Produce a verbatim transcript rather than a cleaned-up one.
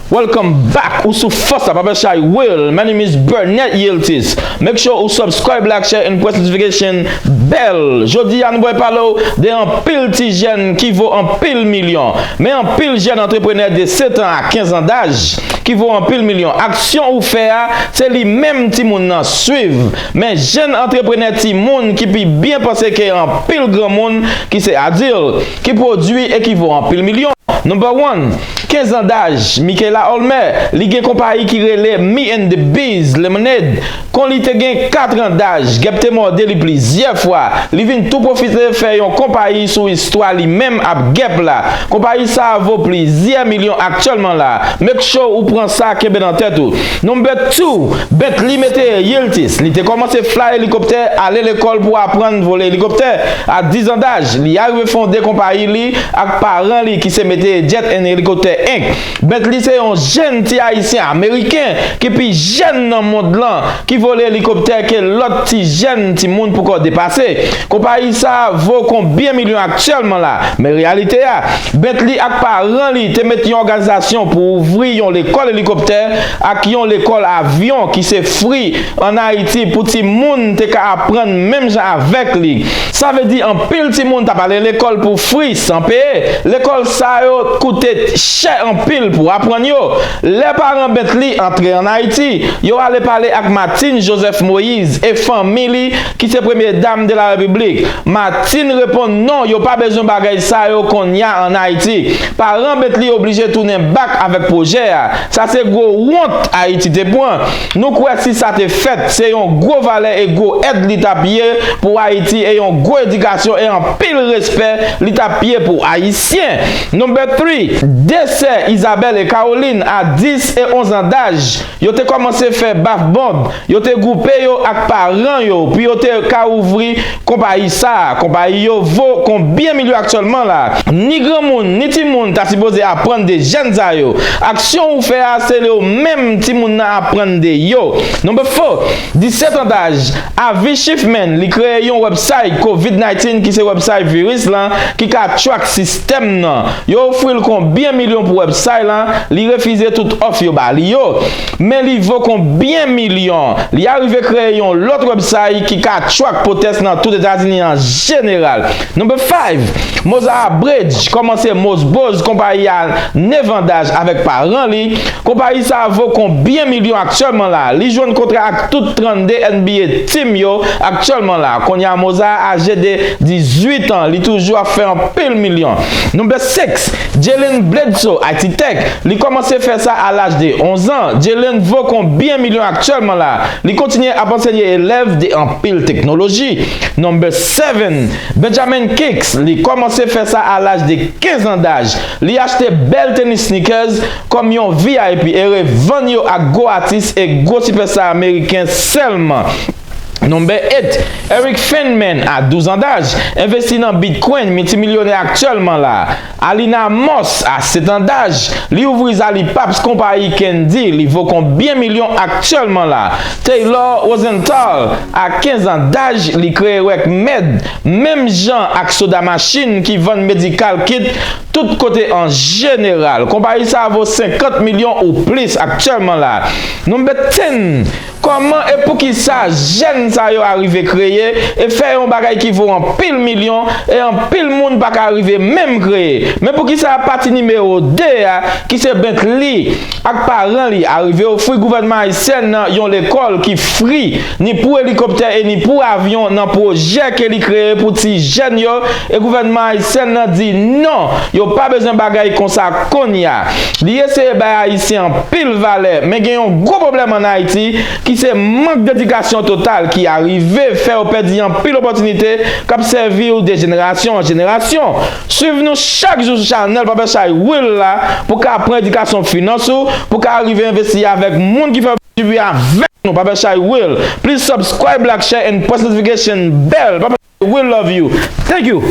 Welcome back! Ou sou Fòs la, Papa Chay Will. My name is Bernett Yiltis. Make sure ou subscribe, like, share and press notification bell. Jodi a nou pral pale w de anpil ti jèn ki vo anpil milyon. Men anpil jèn antreprenè de sèt an a kenz an daj ki vo anpil milyon. Aksyon ou fè a, se li menm timoun nan swiv. Men jèn antreprenè timoun ki pi byen panse ke anpil granmoun ki se adil, ki pwodui e ki vo anpil milyon. Number one, kenz an daj, Michaela Olmer, li gen konpayi ki rele Me and the Bees Lemonade. Kon li te gen kat an daj, gèp te mòde li plizyè fwa. Li vin tou pwofite fè yon konpayi sou istwa li menm ap gèp la. Konpayi sa a vo plizyè milyon aktyèlman la. Make sure ou pran sa kenbe nan tèt ou. Number two, Bentley Mete Yiltis. Li te kòmanse fly elikoptè, ale lekòl pou aprann vole elikoptè. A dis an daj, li arive fonde konpayi li ak paran li ki se Mete Jet and Helicopter Inc. Bentley se yon jèn ti ayisyen ameriken ki pi jèn nan mond lan, ki vole elikoptè ke lòt ti jèn timoun poko depase. Konpayi sa a vo konbyen milyon aktyèlman la, men reyalite a, Bentley ak paran li te met yon òganizasyon pou ouvri yon lekòl elikoptè ak yon lekòl avyon ki se free ann Ayiti pou timoun te ka aprann menm jan avèk li. Sa vle di anpil timoun t ap ale lekòl pou free, san peye. Lekòl sa yo koute chè anpil pou aprann yo. Lè paran Bentley antre ann Ayiti, yo ale pale ak Martine Joseph Moïse e fanmi li ki se premye dam de la Repiblik. Martine reponn non, yo pa bezwen bagay sa yo konnya ann Ayiti. Paran Bentley oblije tounen bak avèk pwojè a. Sa se gwo wont Ayiti te pran. Nou kwè si sa te fèt, se yon gwo valè e gwo èd li t ap ye pou Ayiti e yon gwo edikasyon e anpil respè li t ap ye pou Ayisyen. Number three, de sè Isabelle e Caroline a dis e onz an daj, yo te kòmanse fè baf bonb. Yo te gwoupe yo ak paran yo pou yo te ka ouvri konpayi sa a. Konpayi yo vo konbyen milyon aktyèlman la. Ni granmoun, ni timoun ta sipoze aprann de jèn sa yo. Aksyon ou fè a, se yo menm timoun nan aprann de yo. Number four, disèt an daj, Avi Schiffman, li kreye yon website covid nineteen ki se website viris lan ki ka track sistèm nan. Yo ofri l konbyen milyon pou website lan, li refize tout òf yo ba li yo. Men li vo konbyen milyon? Li arive kreye yon lòt website ki ka track pwotès nan tout Etazini an jeneral. Number five, Mozart Bridge kòmanse Mozboz, konpayi a nev an daj avèk paran li. Konpayi sa a vo konbyen milyon aktyèlman la? Li jwenn kontra ak tout trannde N B A team yo aktyèlman la. Kounye a Mozart aje de dizuit an, li toujou ap fè anpil milyon. Number six, Jalen Bledsoe, Architect, li kòmanse fè sa a laj de onz an. Jalen vo konbyen milyon aktyèlman la? Li kontinye ap ansenye elèv de anpil teknoloji. Number seven, Benjamin Kicks, li kòmanse fè sa a laj de kenz an daj. Li achte bèl tenis sneakers kòm yon V I P e revann yo ak gwo atis e gwo sipèsta ameriken sèlman. Number eight, Eric Feynman, a douz an daj, envesti nan Bitcoin, miltimilyonè aktyèlman la. Alina Moss, a sèt an daj, li ouvri Zali Paps konpayi candy, li vo konbyen milyon aktyèlman la. Taylor Rosenthal, a kenz an daj, li kreye Rec Med, menm jan ak Soda Machine ki vann medical kit tout kote an jeneral. Konpayi sa a vo senkant milyon ou plis aktyèlman la. Number ten, kòman e poukisa jèn sa yo arive kreye e fè yon bagay ki vo anpil milyon e anpil moun pa ka rive menm kreye? Men poukisa pati nimewo de a, ki se Bentley, ak paran li, arive ofri gouvènman ayisyen nan yon lekòl ki free, ni pou elikoptè e ni pou avyon nan pwojè ke li kreye pou ti jèn yo, e gouvènman ayisyen nan di non, yo pa bezwen bagay konsa kounye a. Li eseye bay Ayisyen anpil valè, men gen yon gwo pwoblèm ann Ayiti ki se mank dedikasyon total ki arive fè yo pèdi anpil opòtinite k ap sèvi w de jenerasyon an jenerasyon. Swiv nou chak jou sou chanèl Papa Chay Will la pou w ka pran edikasyon finans ou, pou w ka rive envesti avèk moun ki fè kontribye avèk nou, Papa Chay Will. Please subscribe, like, share and press notification bell. Papa Chay Will love you. Thank you.